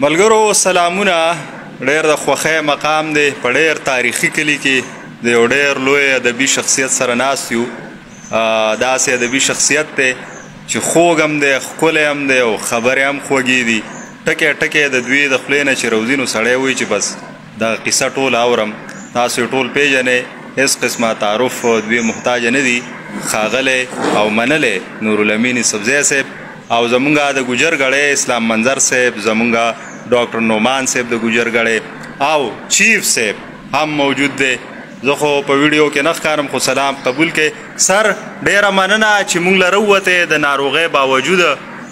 ملګرو سلامونه. ډېر د خوښۍ مقام دی، په ډېر تاریخي کلي کې د یو ډېر لوی ادبي شخصیت سره ناست یو. داسې ادبي شخصیت دی چې خوږ هم دی، ښکلی هم دی او خبرې هم خوږې دي. ټکی ټکی د دوی د خولې نه چې راوځي نو سړی وایي چې بس دغه قصه ټوله اورم. تاسو یې ټول پېژنئ، هېڅ قسمه تعارف دوی محتاج نه دي. ښاغلی او منلی نورالامین یوسفزی صاحب او زمونږ د ګجر ګړی اسلام منظر صاحب، زمونږ ډاکټر نعمان صاحب د ګجر ګړی او چیف صاحب هم موجود دی. زه خو په ویډیو کې نه ښکارم، خو سلام قبول کړئ. سر ډېره مننه چې مونږ له راووتې د ناروغۍ باوجود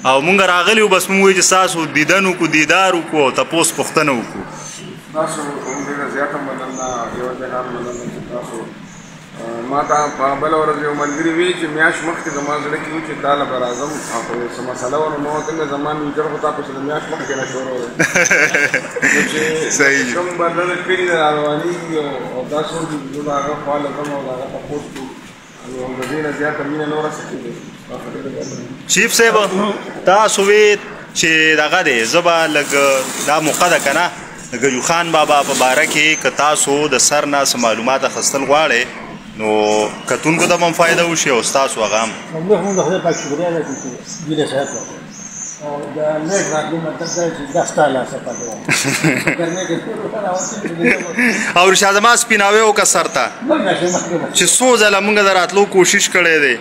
او مونږ راغلي یو، بس مونږ وایو چې ستاسو دیدن وکړو، دیدار وکړو او تپوس پوښتنه وکړو. تاسو هم ډېره زیاته مننه، یو جهان مننه چې تاسو ما ته په بله ورځ یو ملګري وی چې میاشت مخکې زما زړه کې و چې تا له به راځم، خو څه مسله وه نو څنګه زما میټر خو تا پسې د میاشت مخکې نه شروع دی. نو چې کوم بنده د کلي نه راروانېږي او دا څوک دي چې زه د هغه خوا له ځم او د هغه تپوس کوم، نو د دې نه زیاته مینه نوره څه کېدای شي. چیف صاحب تاسو وی چې دغه دی، زه به لږ دا موقع ده که نه د ګجو خان بابا په باره کې که تاسو د سر نه څه معلومات اخیستل غواړئ نو کتونکو ته به هم فایده وشي او ستاسو هغه هم. لومړی خو د خدای پاک شکریه ده چې دوی له صحت ورکړ او د لږ راتلو مطلب دا چې دا ستا لاسه پاتې وه. ګرمۍ کې او رشا زما سپیناوی وکړه سر ته چې څو ځله مونږ د راتلو کوشش کړی دی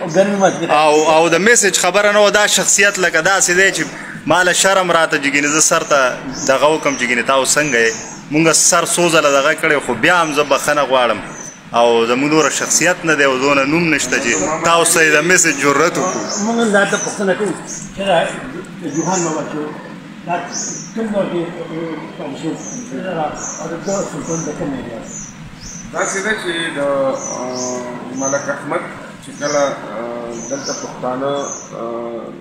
او د میسج خبره نه وه. دا شخصیت لکه داسې دی چې ما له شرم راته چې ګینې زه سر ته دغه وکړم چې ګینې تاسو څنګه یې. مونږ سر څو ځله دغه کړی خو بیا هم زه بخښنه غواړم او زموږ نوره شخصیت نه دی او دونه نوم نشته چې تاسو ته یې د میسج جرأت وکړو. موږ دا ته پوښتنه کوو چې دا جوهان بابا چې دا کوم دور کې پیدا شو او د ده سلطان د کوم ایریا؟ داسې ده چې د ملک احمد چې کله دلته پښتانه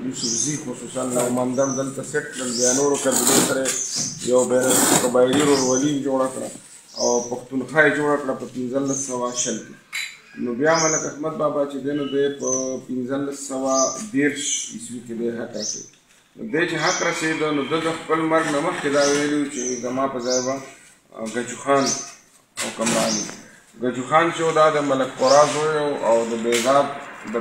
یوسفزي خصوصا نومندر دلته سیټ کړل، بیا نورو قبیلو سره یو بین القبایلي ورورولي جوړه کړه او پښتونخوا یې جوړه کړه په 1520 کې. نو بیا ملک احمد بابا چې دی نو دی په 1530 عیسوي کې دی حق رسېد. نو دی چې حق رسېده نو ده د خپل مرګ نه مخکې دا ویلي چې زما په ځای به ګجو خان حکمران وي. ګجو خان چې و دا د ملک قرا زوی او د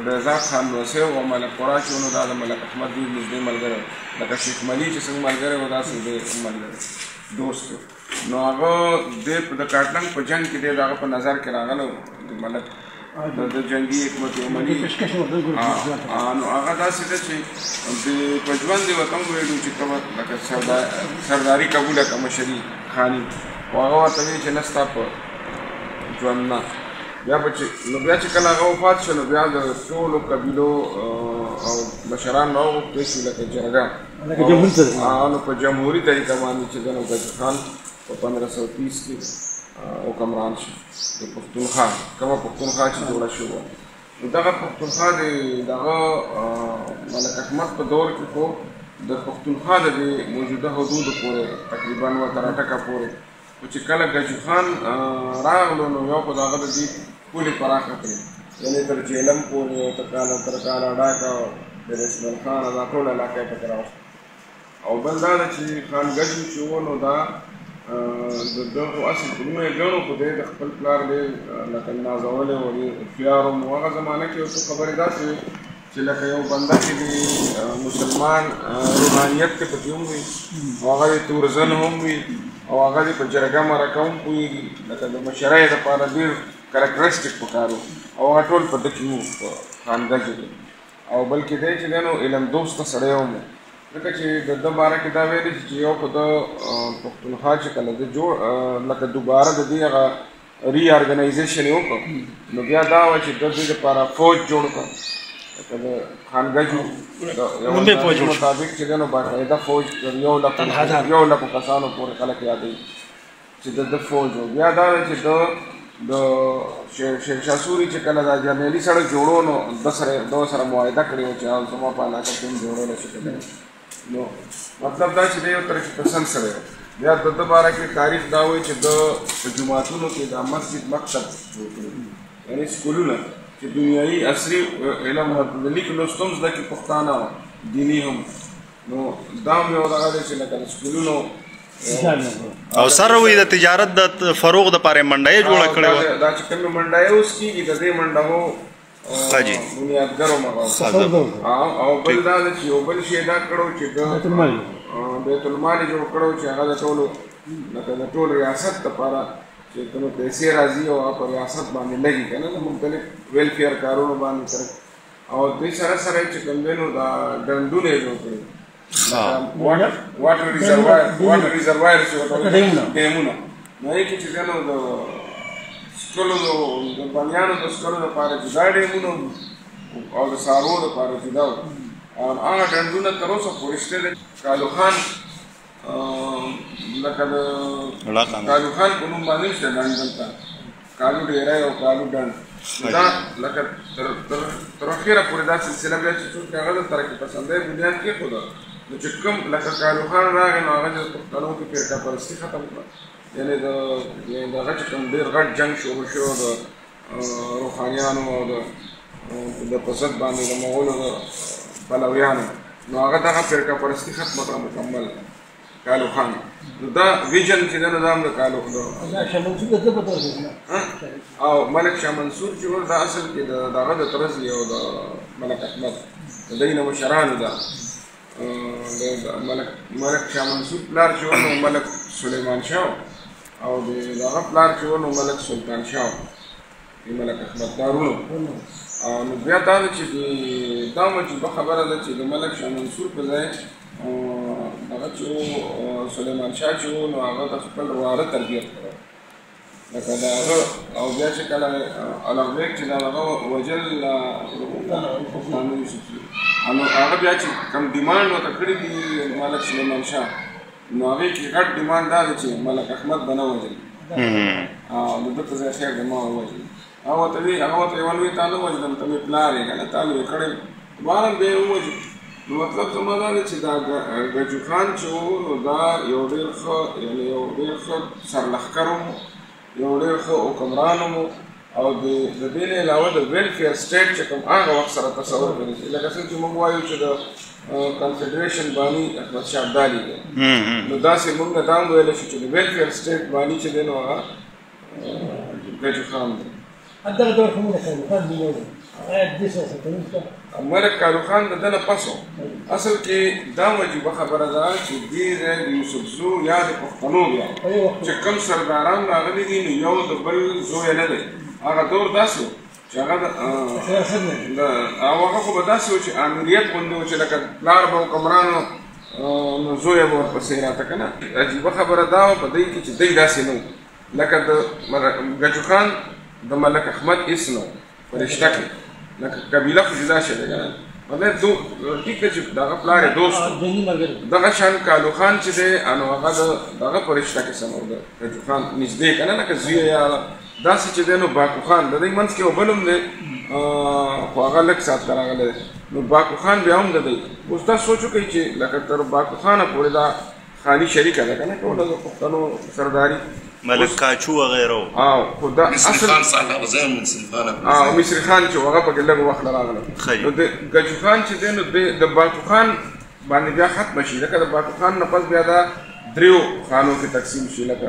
بیزاد خان لوسی و، او ملک قرا چې و نو دا د ملک احمد ډېر نږدې ملګری و، لکه شیخ ملي چې څنګه ملګری و داسې دی هم ملګری دوست و. نو هغه دی د کاټلنګ په جنګ کې دی د هغه په نظر کې راغلی و، د ملک د جنګي حکمت عملي. نو هغه داسې ده چې په ژوند یې ورته هم ویلو چې ته لکه سرداري قبوله کړه مشري خاني، خو هغه ورته ویل چې نه ستا په ژوند نه. بیا به چې نو بیا چې کله هغه وفات شو نو بیا د ټولو قبیلو او مشران راوغوښتل شو لکه جرګه نو په جمهوري طریقه باندې چې ده نو ګجو خان په 1530 کې حکمران شو د پښتونخوا، کومه پښتونخوا چې جوړه شوې وه. نو دغه پښتونخوا د دغه ملک احمد په دور کې خو د پښتونخوا د دې موجوده حدودو پورې تقریبا وه تر اټکه پورې، خو چې کله ګجو خان راغلو نو یو خو د هغه د دې پولې پراخه کړې، یعنې تر جیلم پورې او تر کالا ډاکه او د اسماعیل خان دا ټوله علاقه یې پکې راوسته. او بل دا ده چې خان ګجو چې و نو دا د ده خو اصل وروڼه یې ګڼو، خو دی د خپل پلار ډېر لکه نازولی و، ډېر هوښیار هم و. هغه زمانه کې یو څو خبرې داسې وې چې لکه یو بنده چې د مسلمان روحانیت کې پکې هم وي او هغه د تورزن هم وي او هغه دې په جرګه مرکه هم پوهېږي، لکه د مشرۍ دپاره ډېر کرکټرسټیک پکار و او هغه ټول په ده کې وو په خان ګجو کې. او بلکې دی چې دی نو علم دوسته سړی هم و، ځکه چې د ده باره کې دا ویلی چې یو خو د پښتونخوا چې کله ده جوړ لکه دوباره د دې هغه ری ارګنایزیشن یې وکړ، نو بیا دا وه چې د دې دپاره فوج جوړ کړ، لکه د خان ګجو یو مطابق چې دی نو باقاعده فوج یو لکو کسانو پورې خلک یادوي چې د ده فوج و. بیا دا ده چې د شېرشاه سوري چې کله دا جرنیلي سړک جوړو نو ده سره معاهده کړې وه چې زما په علاقه کې هم جوړولی شي. نو مطلب دا چې دی یو ترقي پسند سړی و. بیا د ده باره کې تاریخ دا وایي چې ده په جوماتونو کې دا مسجد مکتب جوړ کړی، یعنې سکولونه چې دنیایي عصري علم ورته د لیک لوست هم زده کړي پښتانه دیني هم. نو دا هم یو دغه دی چې لکه د سکولونو او سره وي د تجارت د فروغ دپاره یې منډیه جوړه کړې وه. دا چې کومې منډیې اوس کېږي د دې منډهو بنیادګر هم هغه او بل دا ده چې یو بل شی دا کړو چې د بیت المال یې جوړ کړو چې هغه د ټولو لکه د ټول ریاست دپاره چې کومې پیسې راځي او هغه په ریاست باندې لګي که نه، د مختلف ویلفیر کارونو باندې تر او دې سره سره چې کوم دی نو دا ډنډونه یې جوړ کړي، water reservoir چې ورته وایي، ډیمونه. نو هغې کې چې دی نو د څښلو د بنیانو د څښلو دپاره جدا ډیمونه او د څاروو دپاره جدا وو. هغه ډنډونه تر اوسه پورې شته دی. کالو خان لکه د کالو خان په نوم باندې شته ډنډ دلته، کالو ډېری او کالو ډنډ. دا لکه تر اخره پورې دا سلسله بیا چې څوک هغه د ترقي پسندۍ بنیاد کېښوده، نو چې کوم لکه کالو خان راغی نو هغه د پښتنو کې فرقه پرستي ختم کړه، یعنې د هغه چې کوم ډېر غټ جنګ شروع شو د روښانیانو او د په ضد باندې د مغولو د پلویانو، نو هغه دغه فرقه پرستي ختمه کړه مکمل کالو خان. نو دا vision چې دی نو دا هم د کالو او ملک شاه منصور چې و دا اصل کې د هغه د تره زوی او د ملک احمد د دوی نه مشرانو ده. ملک شاه منصور پلار چې و نو ملک سلیمان شاه او د هغه پلار چې و نو ملک سلطان شاه د ملک احمد دارونو. نو بیا دا ده چې دا هم عجیبه خبره ده چې د ملک شاه منصور په ځای هغه چې و سلیمان شاه چې و نو هغه د خپل واره تربیت کړو لکه د هغه. او بیا چې کله الغبیک چې د هغه وژل پښتانه یوسفزي، نو هغه بیا چې کوم demand ورته کړي دي ملک سلیمان شاه، نو هغې کې غټ demand دا دی چې ملک احمد به نه وژل، او د ده په ځای خیر دی ما ووژل. هغه ورته وی، هغه ورته یې ویل تا نه وژلم، ته مې پلار یې که نه، تا لوی کړی، بهرحال بیا یې ووژل. نو مطلب زما دا دی چې دا ګجو خان چې و نو دا یو ډېر ښه یعنې یو ډېر ښه سرلښکر و، یو ډېر ښه حکمران و، او د دې نه علاوه د welfare state چې کوم هغه وخت سره تصور کړی چې لکه څنګه چې موږ وایو چې د confederation باني احمد شاه ابدالي دی، نو داسې موږ دا هم ویلی شو چې د welfare state باني چې دی نو هغه ګجو خان دی. دغه دور خو ملک کالو خان دی. ملک کالو خان د ده نه پس و. اصل کې دا عجیبه خبره ده چې دې ځای د یوسفزو یا د پښتنو بیا چې کوم سرداران راغلي دي نو یو د بل زوی نه دی. هغه دور داسې و چې هغه او هغه خو به داسې و چې آمریت غوندې و چې لکه پلار به حکمران نو زوی به ورپسې راته که نه. عجیبه خبره دا وه په دی کې چې دی داسې نه و، لکه د ګجو خان د ملک احمد هېڅ نه و په رشته کې، لکه قبیله خو جدا شوې ده که نه. مطلب ټیک ده چې د هغه پلار یې دوست و، دغه شان کالو خان چې دی نو هغه د هغه په رشته کې څه نه و، د ګجو خان نږدې که نه، لکه زوی یا داسې چې دی نو باکو خان د دې منځ کې یو بل هم دی خو هغه لږ ساعت ته راغلی دی، نو باکو خان بیا هم د دی. اوس دا سوچ وکړئ چې لکه تر باکو خانه پورې دا خاني شریکه ده که نه ټوله د پښتنو سرداري ملک کاچو وغیره. او خو دا اصل مصري خان چې هغه پکې لږ وخت راغلی. نو د ګجو خان چې دی نو د باکو خان باندې بیا ختمه شي، لکه د باکو خان نه پس بیا دا دریو خانو کې تقسیم شي، لکه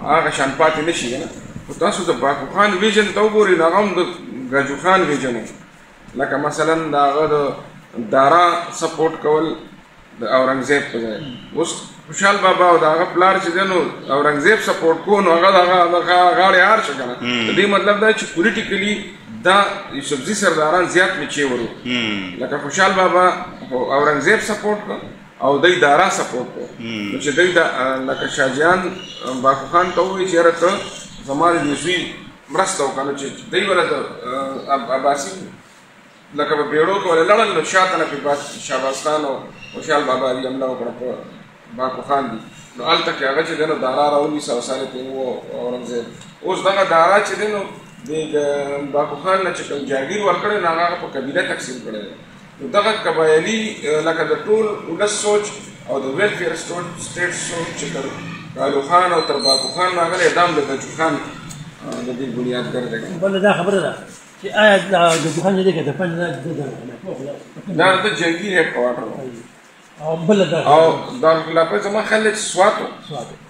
هغه شان پاتې نه شي که نه. خو تاسو د باکو خان vision ته وګورئ نو هغه هم د ګجو خان vision و، لکه مثلا د هغه د دارا support کول د اورنګزیب په ځای. اوس خوشحال بابا او د هغه پلار چې دی نو اورنګزیب support کو، نو هغه د هغه غاړې هار شو که نه. د دې مطلب دا چې politically دا یوسفزي سرداران زیات mature وو، لکه خوشحال بابا اورنګزیب support کړ او دی دارا support کړ. نو چې دی لکه شاهجهان باکو خان ته وویل چې یاره ته زما د دې زوی مرسته وکړه، نو چې دی وله د عباسي لکه په بیړو کې ولې لړل، نو شاته نه پرې شهباز خان او خوشحال بابا دي حمله وکړه په باکو خان دي. نو هلته کې هغه چې دی نو دارا راونیسه او سر یې پرې وو اورنګزیب. اوس دغه دارا چې دی نو د باکو خان نه چې کوم جاګیر ورکړی نو هغه په قبیله تقسیم کړی دی. نو دغه قبایلي لکه د ټول ولس سوچ او د welfare state سوچ چې تر کالو خان او تر باکو خان راغلی دا هم د ګجو خان د دې بنیادګر دی. بله دا خبره ده چې آیا د ګجو خان چې دی که د پنج نه دا د جنګي headquarter و. او بل دا او دارالخلافه زما خیال دی چې سوات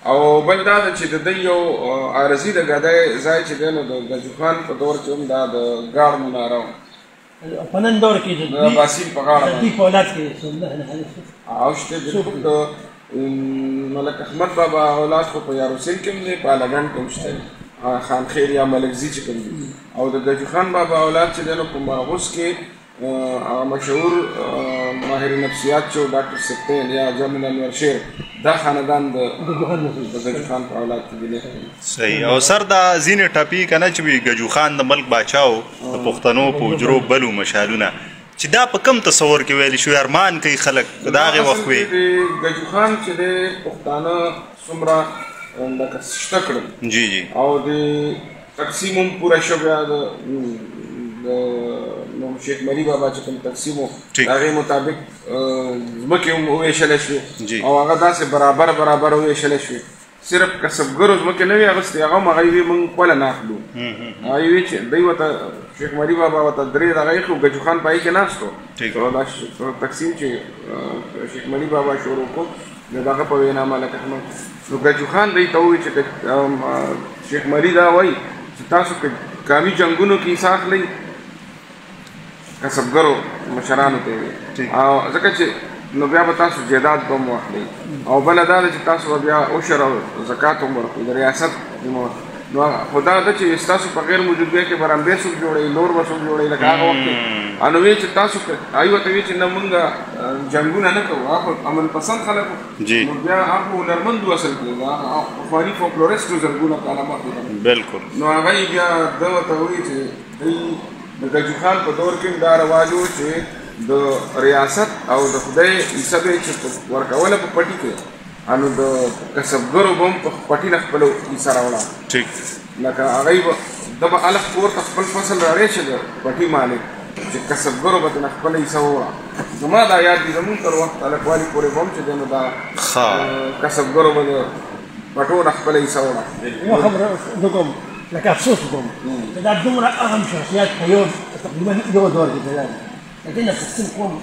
او بل دا ده چې د دی یو عارضي د ګدۍ ځای چې دی نو د ګجو خان په دور کې هم دا د ګاړ مناره وه. په نن دور کې د باسین په غاړه د دوی په اولاد کې او شته بالکل. د ملک احمد بابا اولاد خو په یاروسیل کې هم دی، په الګنډ کې هم شته، خان خیل یا ملکزي چې کوم دي. او د ګجو خان بابا اولاد چې دی نو په مرغوس کې هغه مشهور ماهر نفسیات چې ډاکټر سبتین یا جمل انور شیر، دا خاندان د ګجو خان په اولاد کې دی. صحیح. او سر دا ځینې ټپي که نه چې وي ګجو خان د ملک باچا و، د پښتنو په حجرو بلو مشالونه، چې دا په کم تصور کې ویلی شو ارمان کوي خلک د هغې وخت وي. ګجو خان چې دی پښتانه څومره لکه شته کړل، جی جی، او د تقسیم هم پوره شو. بیا د شیخ ملي بابا چې کوم تقسیم و د هغې مطابق ځمکې هم وویشلی شوې او هغه داسې برابر برابر وویشلی شوې. صرف کسبګرو ځمکې نه وې اخیستې، هغه هم هغه وی موږ خپله نه اخلو. هغه وی چې دوی ورته شیخ ملي بابا ورته درې دغه ایښي وو، ګجو خان په هغې کې ناست و. دا تقسیم چې شیخ ملي بابا شروع کړو د دغه په وینا ملک احمد، نو ګجو خان دوی ته وویل چې شیخ ملي دا وایي چې تاسو که قامي جنګونو کې حصه اخلئ کسبګرو مشرانو ته وي، او ځکه چې نو بیا به تاسو جایداد به هم واخلئ، او بله دا ده چې تاسو به بیا عشر او زکات هم ورکړئ د ریاست ذمه. نو خو دا ده چې ستاسو په غیر موجودګۍ کې به رمبې څوک جوړوي، نور به څوک جوړوي لکه هغه وخت کې. نو وی چې تاسو هغوی ورته وی چې نه موږ جنګونه نه کوو، هغه خو امن پسند خلک وو. نو بیا هغه خو هنرمند وو اصل کې، هغه پخواني فوکلوریست وو زرګونه کاله مخکې. بالکل. نو هغه یې بیا ده ورته وویل چې دوی د ګجو خان په دور کې دا رواج و چې د ریاست او د خدای حصه به یې چې ورکوله په پټي کې، نو د کسبګرو به هم په پټي نه خپله حصه راوړه. ټیک. لکه هغوی به ده به هلک کور ته خپل فصل راوړی چې د پټي مالک چې کسبګرو به ترې خپله حصه ووړه. زما دا یاد دي زموږ تر وخت هلکوالي پورې به هم چې دی نو دا کسبګرو به د پټو نه خپله حصه وړه. یوه خبره زه کوم، لکه افسوس کوم چې دا دومره اهم شخصیات په یو تقریبا یو دور کې پیدا دي، لیکن د پښتون قوم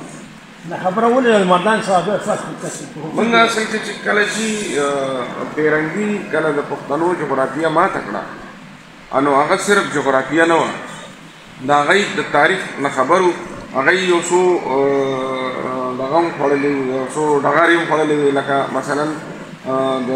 نه خبره ولې د مردان صاحب احساس. موږ اصل کې چې کله چې پیرنګي کله د پښتنو جغرافیه ماته کړه، نو هغه صرف جغرافیه نه وه، د هغوی د تاریخ نه خبر وو. هغوی یو څو دغه هم خوړلې وي، یو څو ډغرې هم خوړلې وي، لکه مثلا د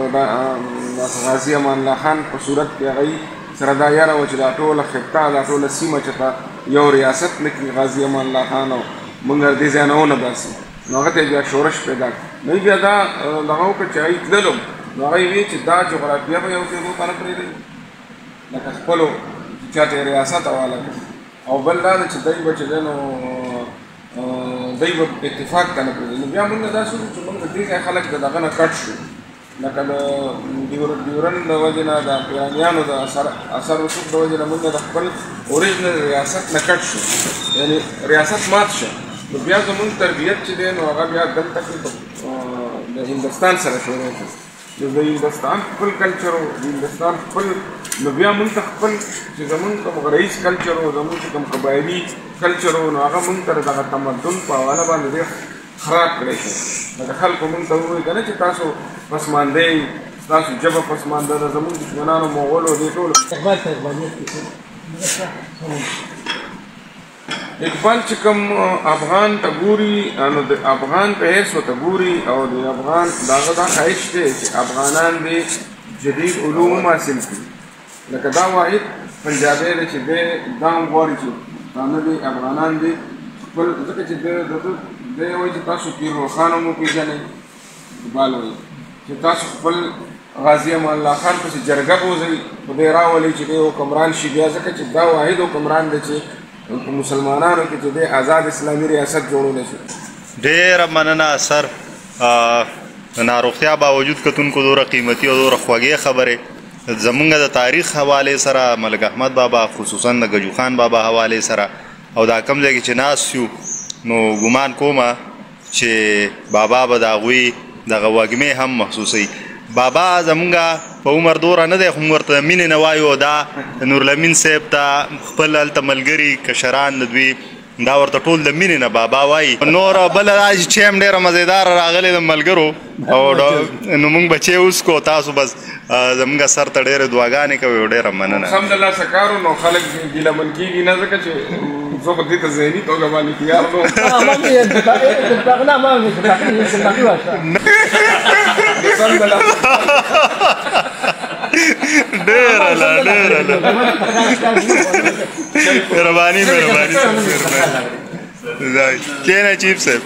غازي امان الله خان په صورت کې هغوی سره دا یاره وه چې دا ټوله خطه دا ټوله سیمه چې ته یو ریاست نه کړي غازي امان الله خان او موږ له دې ځای نه ونه باسي، نو هغه ته یې بیا شورش پیدا کړ. نو بیا دا دغه وکړه چې هغوی تللو، نو هغوی ویل چې دا جغرافیه به یو کېدو ته نه پرېږدي لکه خپلو چې چا ته یې ریاست حواله کړ. او بل دا ده چې دوی به چې دی نو دوی به اتفاق ته نه پرېږدي. نو بیا موږ داسې وکړو چې موږ د دې ځای خلک د دغه نه کټ شو، لکه د ډیورن د وجې نه د پیرانیانو د اثر رسوخ د وجې نه موږ د خپل اوریجنل ریاست نه کټ شو، یعنې ریاست مات شو. نو بیا زموږ تربیت چې دی نو هغه بیا دلته کې د هندوستان سره شروع شو. نو د هندوستان خپل کلچر و، د هندوستان خپل، نو بیا موږ ته خپل چې زموږ کوم غرعیز کلچر و، زموږ چې کوم قبایلي کلچر و، نو هغه موږ ته دغه تمدن په حواله باندې ډېر خراب کړی شو. لکه خلکو موږ ته وویل که نه چې تاسو پسمانده یئ، ستاسو ژبه پسمانده ده، زموږ دښمنانو مغولو دې ټولو. اقبال ته اقبالیت کې اقبال چې کوم افغان ته ګوري نو د افغان په حیث ورته ګوري، او د افغان د هغه دا خواهش دی چې افغانان دې جدید علوم هم حاصل کړي. لکه دا واحد پنجابی دی چې دی دا هم غواړي چې پښتانه دې افغانان دې خپل، ځکه چې دی وایي چې تاسو پیر روښان هم وپېژنئ. اقبال وایي چې تاسو خپل غازي امان الله خان پسې جرګه بوځئ، خدای راولي چې دی حکمران شي بیا، ځکه چې دا واحد حکمران دی چې په مسلمانانو کې چې دی آزاد اسلامي ریاست جوړولی شي. ډېره مننه سر، د ناروغتیا باوجود کتونکو دومره قیمتي او دومره خوږې خبرې زمونږ د تاریخ حوالې سره، ملک احمد بابا خصوصا د ګجو خان بابا حوالې سره، او دا کوم ځای کې چې ناست یو نو ګمان کومه چې بابا به د هغوی دغه وږمې هم محسوسوي. بابا زمونږ په عمر دوره نه دی، خو موږ ورته مینې نه وایو. دا نورلمین صاحب ته خپل هلته ملګري کشران د دوی دا ورته ټول د مینې نه بابا وایي. نور بله دا چې چای هم ډېره مزیداره راغلې د ملګرو، او نو موږ به چای وڅکو، تاسو بس زموږ سر ته ډېرې دعاګانې کوئ او ډېره مننه. سم د لاسه کار و، نو خلک ګیله من کېږي نه، ځکه چې زه خو دې ته ذهني توګه باندې تیار نه وم. سم د لاسه ډېره لا ډېره لا مهرباني مهرباني مهرباني. کښېنه چیف صاحب.